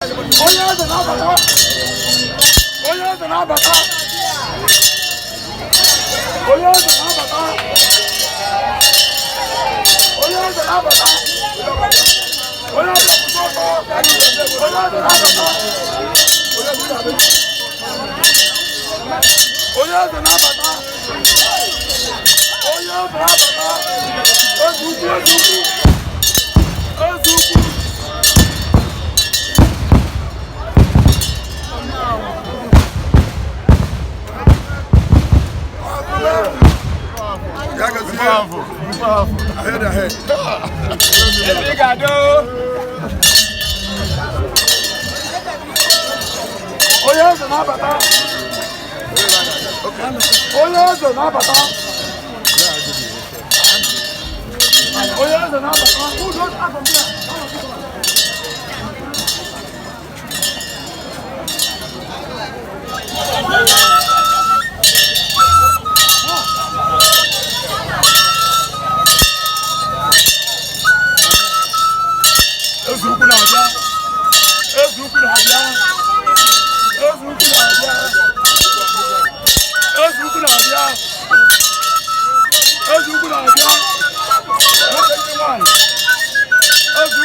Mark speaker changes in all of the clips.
Speaker 1: Onye eze na-abata. Onye eze na-abata. Onye eze na-abata. Onye eze na-abata. Onye eze kwụsị ọtọ. Onye eze na-abata. Onye eze na-abata. Onye eze na-abata. Eze ukwu, eze ukwu. Eze ukwu.
Speaker 2: Ahead, ahead.
Speaker 3: Eze ga-adị.
Speaker 1: Onye eze na-abata. Onye eze na-abata. Onye eze na-abata.
Speaker 2: Eze ukwu na-abịa. Eze ukwu na-abịa. Eze ukwu na-abịa. Eze ukwu na-abịa. Eze ukwu na-abịa. Nwoke ndị nwanyị. Eze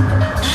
Speaker 1: Thank you.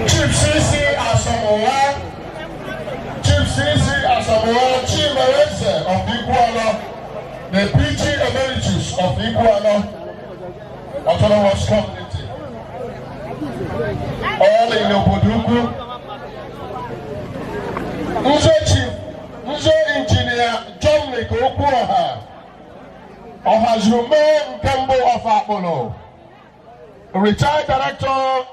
Speaker 1: Chief CC Asamoah, Chief CC Asamoah Chimereze of Iguala, the PG Emeritus of Iguala Autonomous Community. All in Obodoukwu. Nze Chief, Nze Engineer Dominic Okwuoha, Ọhazume nke mbụ of Akpụlụ, retired Director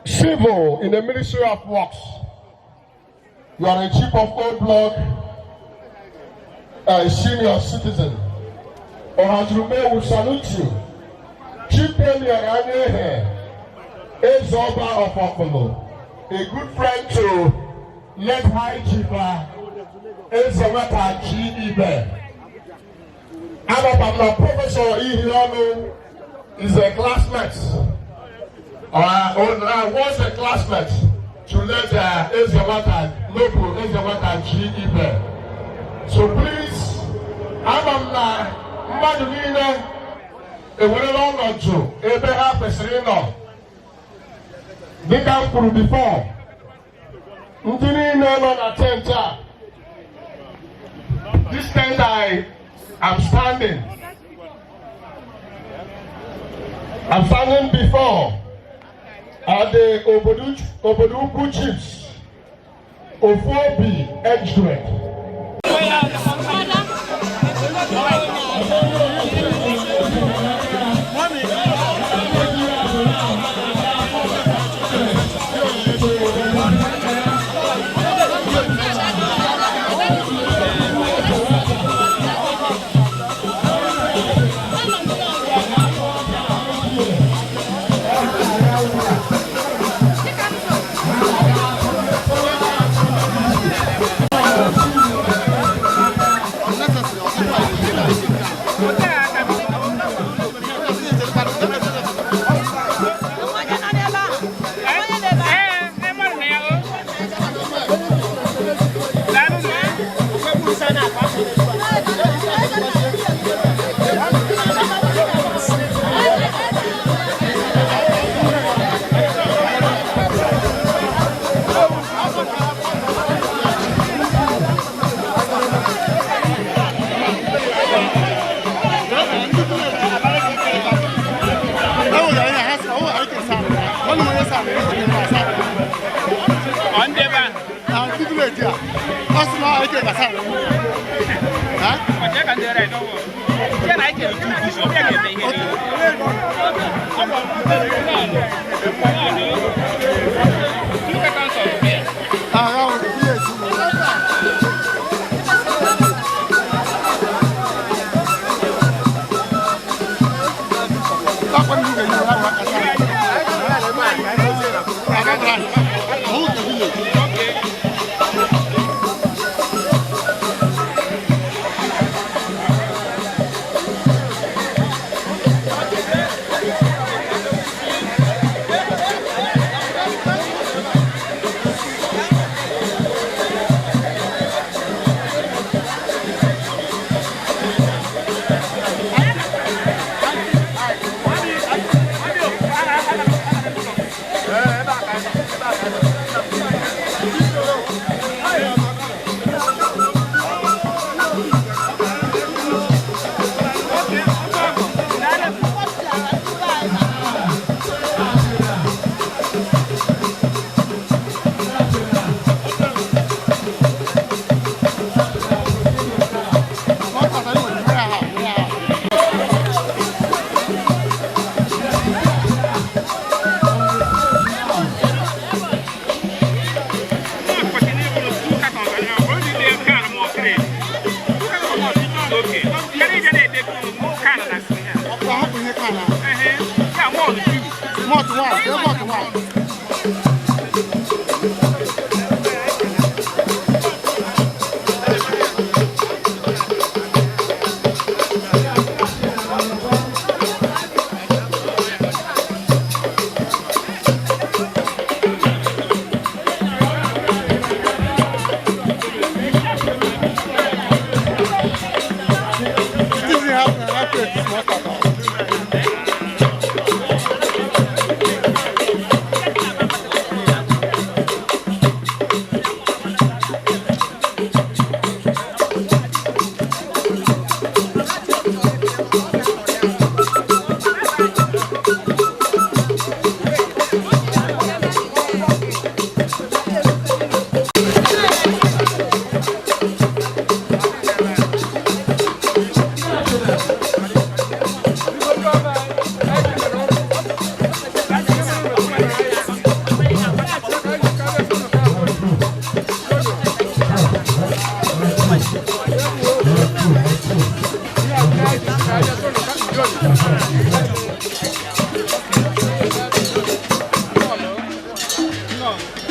Speaker 1: Civil in the Ministry of Works. You are a chief of Old Block, a senior citizen. Ọhazume will salute you. Chief Damian Anyehe, Ezoba of Akpụlụ, a good friend to late High Chief Ezeweta G. Ibe. Anọkwa na Professor Ihiọnụ is a classmate. Was a classmate to late Ezewata, Noble Ezewata G. Ibe. So please, ama m na mmadụ niile ewerela ọnọdụ ebe ha kwesịrị ịnọ. Dịka m kwuru before, ndị niile nọ na tent a, this tent I am standing, I'm standing before are the Obodo Ukwu chiefs, Ofuobi age grade. Thank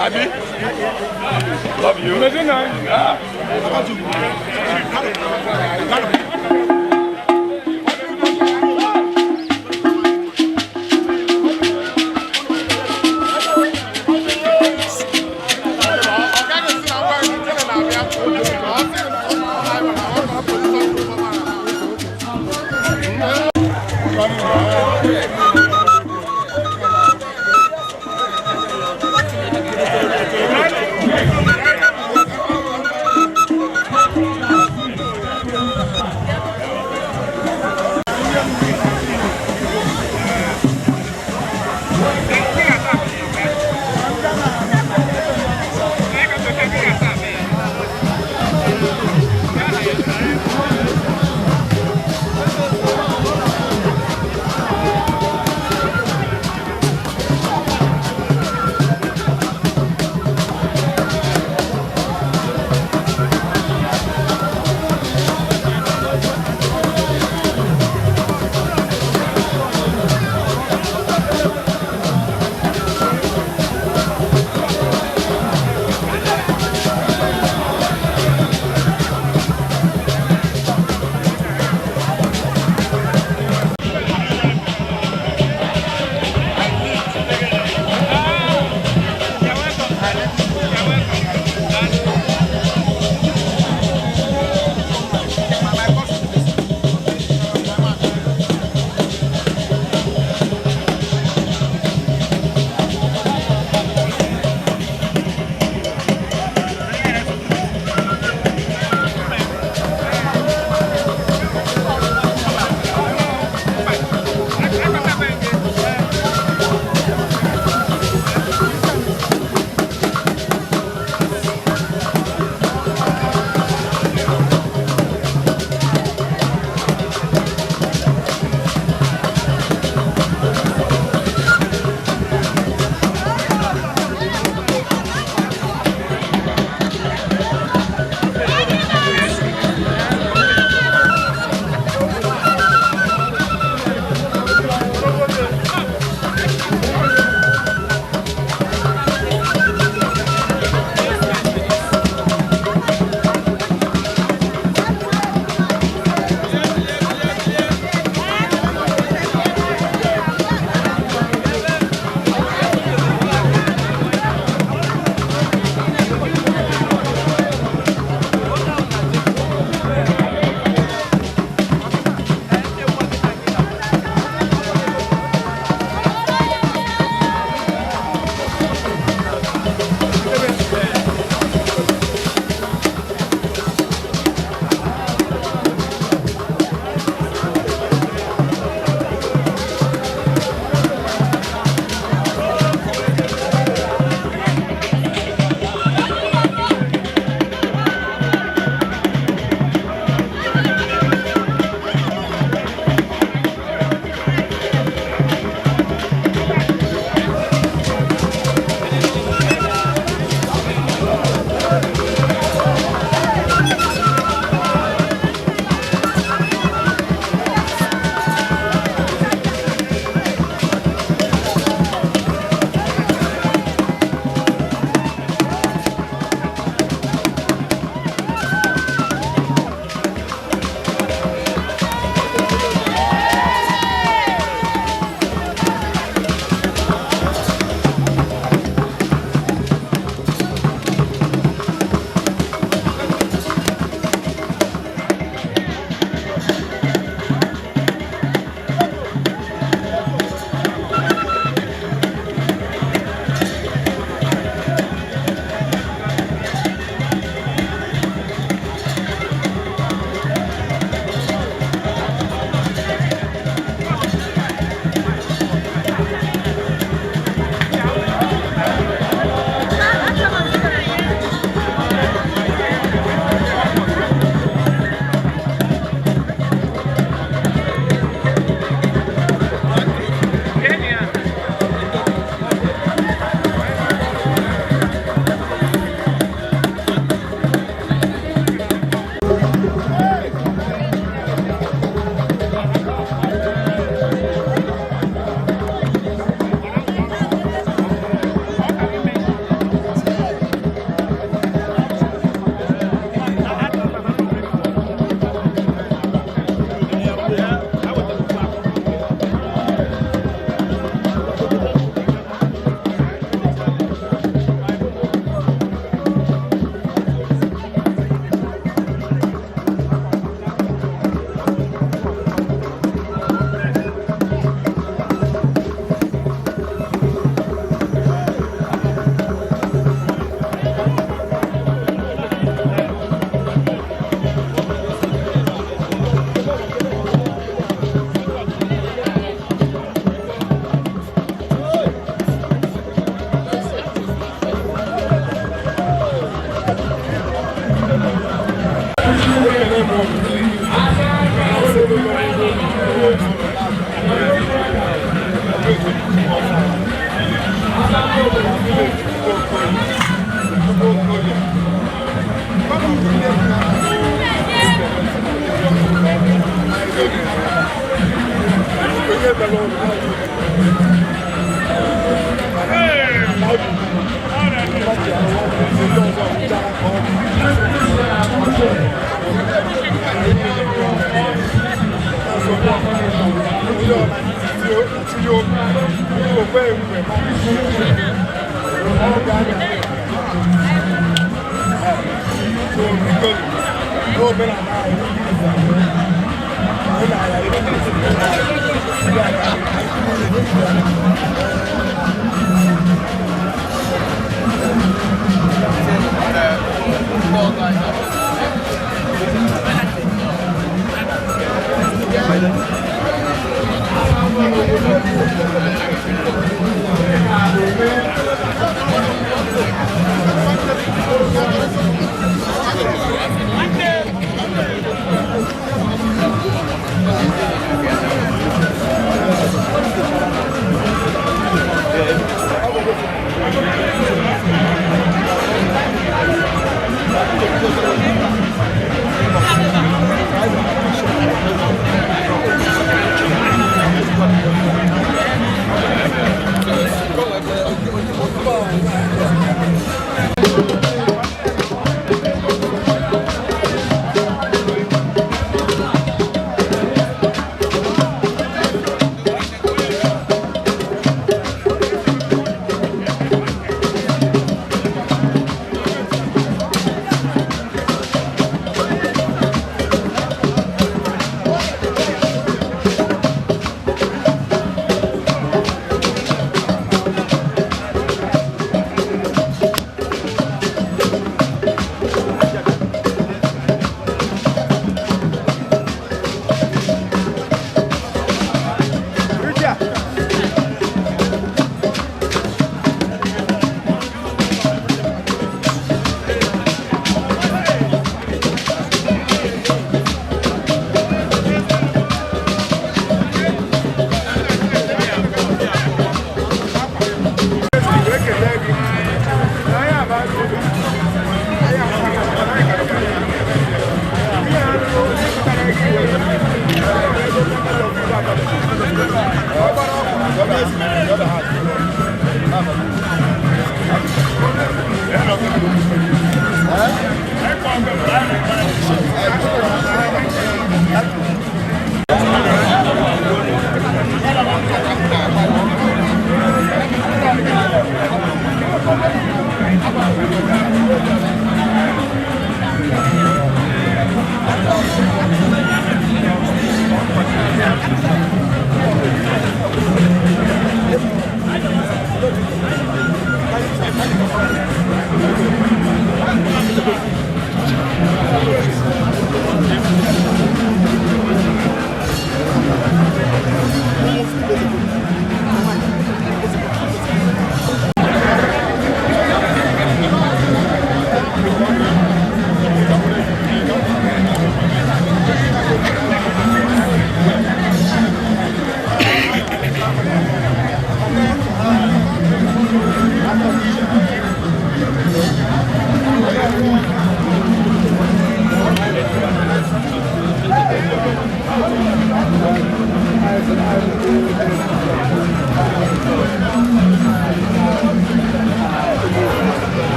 Speaker 2: Abi? Love you. Ah.
Speaker 3: Village, Okoye. Okoye.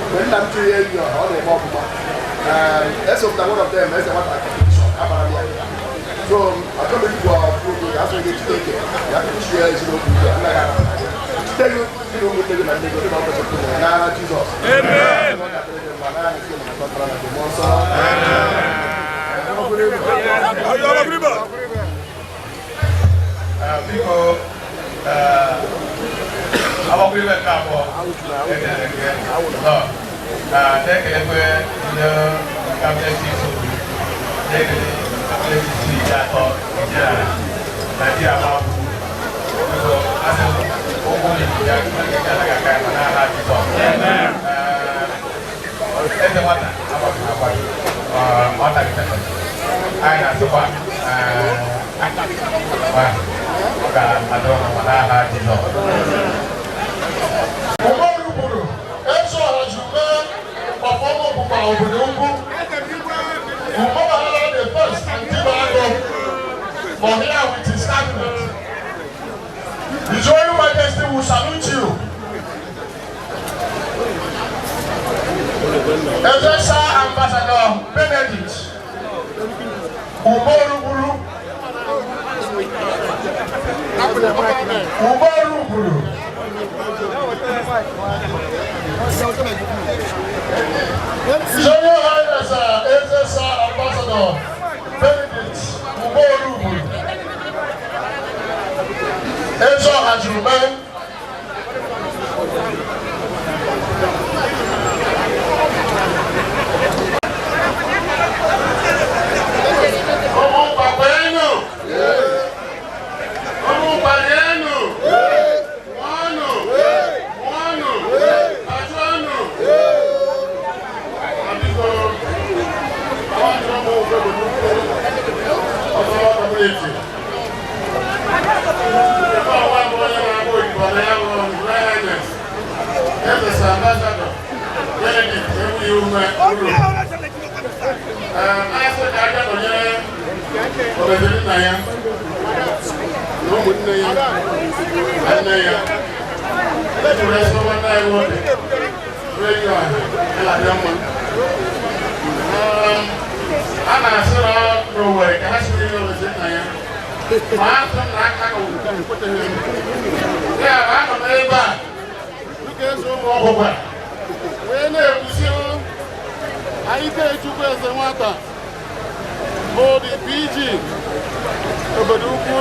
Speaker 4: Mgbe nna m chụrụ ya enyi ọha, ọ na-eme ọfụma. Esopụta one of them, eze nwata competition, agbara m ya. So achọghị m ikwu ọfụ oge asọ gị Chineke ya kpuchie ezinụlọ ike anaghị arapụta gị. Chite gị gị na ụmụnne gị na nne gị dị na ọbọchị kwụ ya n'agha Jizọs. Amen. Ọ ga-adịrị gị mma n'aha nke na Ọkpara na Mmụọ Nsọ.
Speaker 2: Biko, agbakwa nke abụọ ekele gị nọ na na-ekelekwe ndị cabinet chiefs, na-ekele cabinet chiefs 30 ijere Naijiria ma biko, asị m ụkwụ na ya anaghị aka ya ma n'aha Jizọs. Eze nwata agbakọ agbakọ ọ nagidere anyị na-asịkwa ọ ga-adịrị ọma n'aha Jizọs.
Speaker 1: Umaru kwuru eze ọha ji mee ọfọmụ bụkwa obodo ukwu Umaru the first and Tibago for here with his cabinet. His Royal Majesty will salute you. Eze Sir Ambassador Benedict Umaru Buru Umaru Buru. His Royal Highness Eze Sir Ambassador Benedict Umaru Buru. Eze ọha juru mee. Ụmụ mkpakpa-enu! Ụmụ mkpali-enu! Mụọnụ! Mụọnụ! Kachụọnụ! Biko, àwọn àti ọmọ òfin obodo ukwu ọsọ community. Ebe ọwa bụ onye na-agba odibo na ya bụ His Highness Eze Sir Ambassador Benedict Enweghị Ume Uru. Asị ka aka nọnyere obeziri nna ya na ụmụnne ya na nne ya. Ejuru esi nwanne ya nwoke redio ọha ịladị mma. A na-asị na n'Owerri ka ha siri ihe obeziri nna ya. Ma asị m na aka ka ekweteghị m. Ya bụ anọ m ebe a dịka eze ụmụ ọgwụgwa wee na-ekwusi anyị Ikechukwu eze nwata bụ the PG obodo ukwu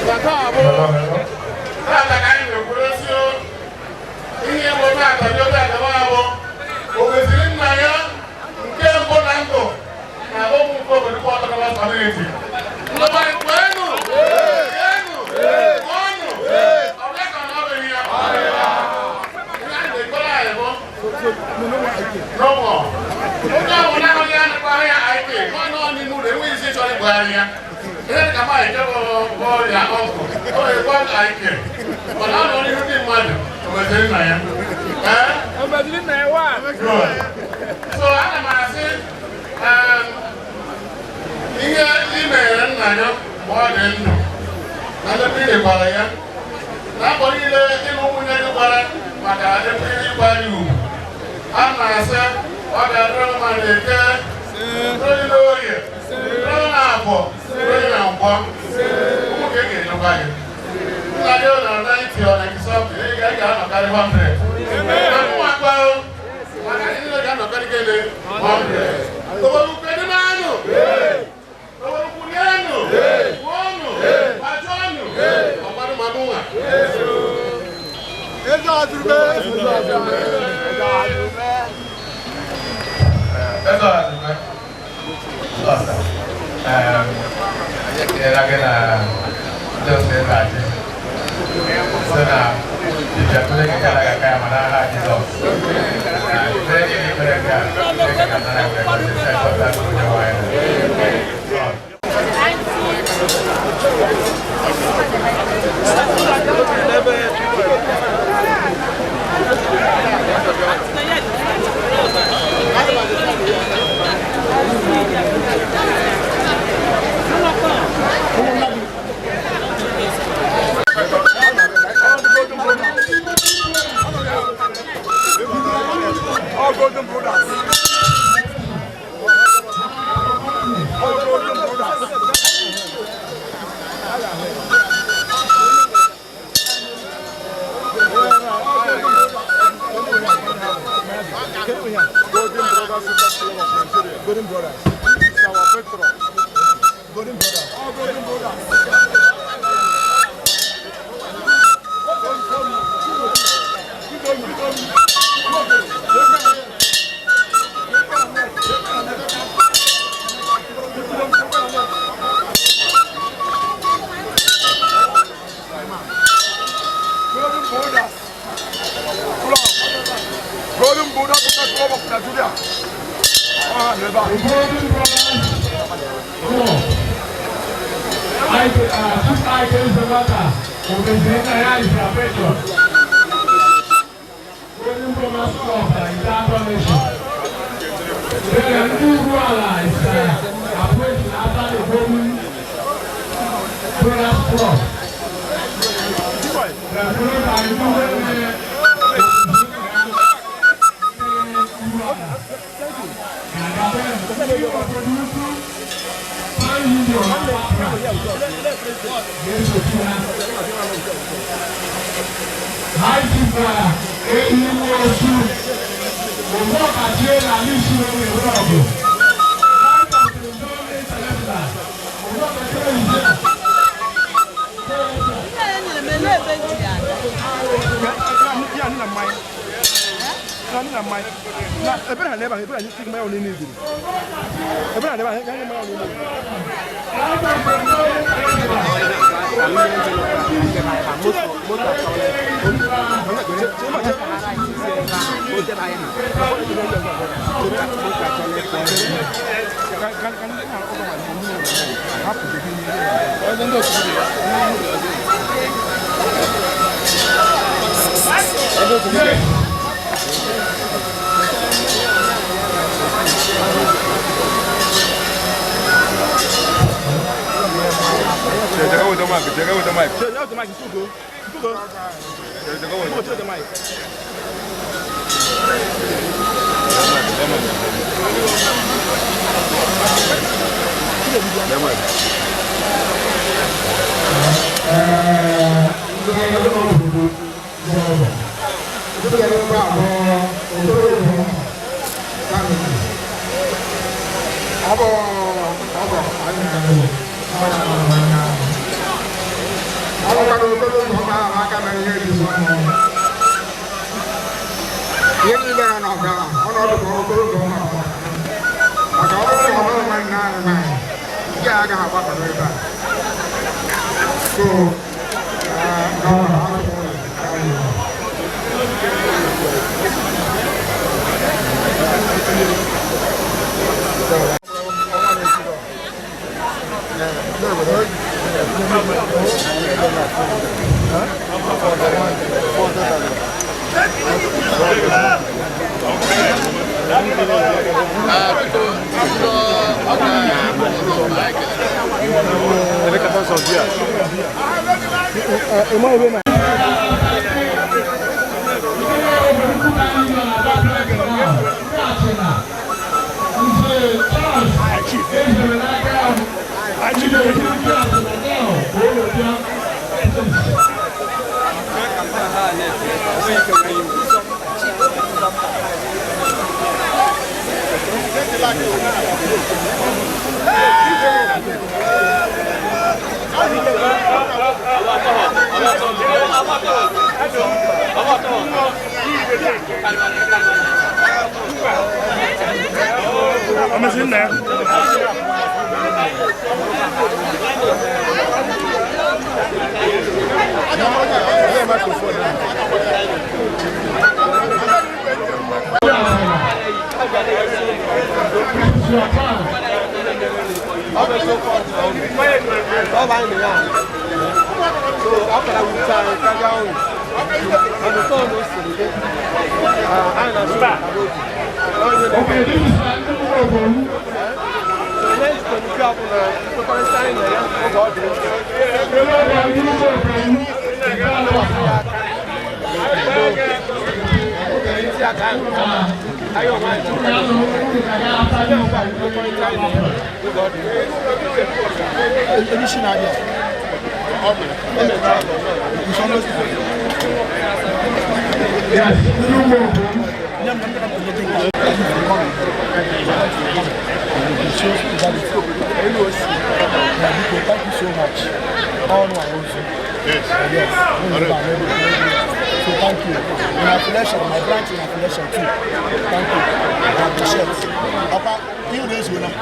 Speaker 1: na taa bụ tata ka anyị na-ekwuresi ihe bụ tata ndị oge agaba abụ o meziri nna ya nke mbụ na ndụ na ụmụ nke obodo ukwu autonomous community. Ndọba kwenu kwenu ọnụ ọ bịa ka ọ bụghị ya ihe anyị na-ekpere anyị bụ no more. Onye ọbụla ahụ ya anakwa ya ik nọ nọ n'ime ụlọ enweghị isi chọrọ ịgbagharị ya. Ihe dị ka nwaanyị nke bụ ya ọkụ o nwere ik mana ọ nọ n'ihu ndị mmadụ o meziri nna ya. Ee? Good. So ana m asị ihe ị mere nna ya mgbe ọ dị ndụ na ndị mmiri gwara ya na afọ niile ịlụ nwunye gị gwara maka ebe ịkwanye ugwu, a na-asị ọ ga-adịrị mma na eke, dịrị n'orie, dịrị na afọ, dịrị na nkwọ. Ụmụ ka ị ga-enyekwa gị nna gị nọ 90 or 90 something, ị ga-anọkarị 100 na mụnwa gwa maka anyị niile ga-anọkarị gịnị 100. Obodo ukwu dị n'anụ, obodo ukwu rienụ, kwuonụ, gbajụọnụ, ọgbarụ ma mụnwa.
Speaker 4: Eze Azurube! Eze Azurube!
Speaker 2: Eze Ọhazugbe, ọsa, anyị ekelela gị na ndị otu eze achị sị na dibịa Chineke gara aga aka ya ma n'aha Jizọs. Na ekpere niile ikpere nke a, Chineke ga-anara ya were gọzie site n'ọta nke onye nwe anyị.
Speaker 3: All Golden Brothers. All Golden Brothers. Golden Brothers Super Club of Nigeria. Golden Brothers. It's our patron. Golden Brothers. All Golden Brothers. Golden Brothers Club. Golden Brothers Super Club of Nigeria. Ah, never.
Speaker 1: The Golden Brothers Club. Ike, Chief Ike Ezewata, Omezinna ya is their patron. Golden Brothers Club is our nation. Then ndị Ugwuala is appointed after the Golden Brothers Club. The followed by Ndị Ugwuala. Ndị obodo ukwu, Pan Union Abba ga-esochi ha. High Chief Ehi Nwosu, Ogbokachie na Isi Owere Ọgụ. Light of the Zone International, Ogbokachie is here.
Speaker 5: Ihe a nyere m ele ebe m ji ya aga.
Speaker 4: Ya na mmanya. Na mmanya. Na ebere ha n'ebe ahụ, ebere ha nyesi mmanya ole niile. Ebere ha n'ebe ahụ, ya nye mmanya ole niile.
Speaker 1: Light of the Zone International.
Speaker 2: Check out the mic. Check out the mic.
Speaker 4: Check out the mic, Tugo. Tugo.
Speaker 2: Check out
Speaker 4: Tugo, check the mic.
Speaker 2: The mic.
Speaker 1: Ndị obodo Jehova. Ndị ebe abụọ okoro family. Ọ bụ ọgọ anyị na-alụ ọ na-alụ aka. Ọ bụkwara okoro ụzọ ọ maara aka mere ihe dị mma. Ihe niile nọ n'ọbara ọnọdụ ka okoro ụzọ ọ mara maka ọ bụrụ na ọ bụrụ nwanne anyị nwaanyị nke a agaghị agbakọrọ ebe a. So, no, I don't.
Speaker 2: Biko, ọ ga-ekele. Okay, this is
Speaker 1: Yes, ndị ụmụ obodo.
Speaker 3: Thank you so much. All our own. Yes. Yes. So thank you. In affiliation, my branch in affiliation too. Thank you. I appreciate. Papa, you days winner.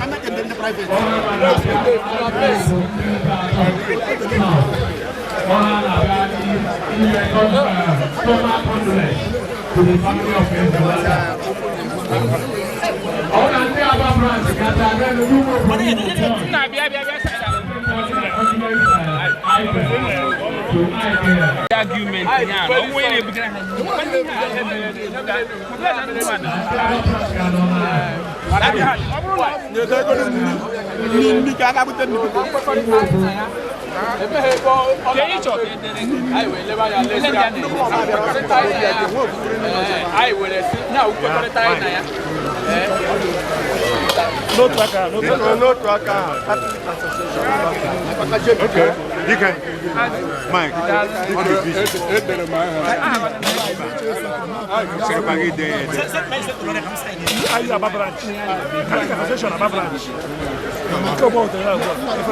Speaker 3: I'm not getting the private.
Speaker 6: Okay. Dike. Mike. Dike busy. Sịrịkwa gị dee ya ede.
Speaker 3: Are you Aba branch? Catholic Association Aba branch. Nke ọgbọ ụtọ ya ugbu a.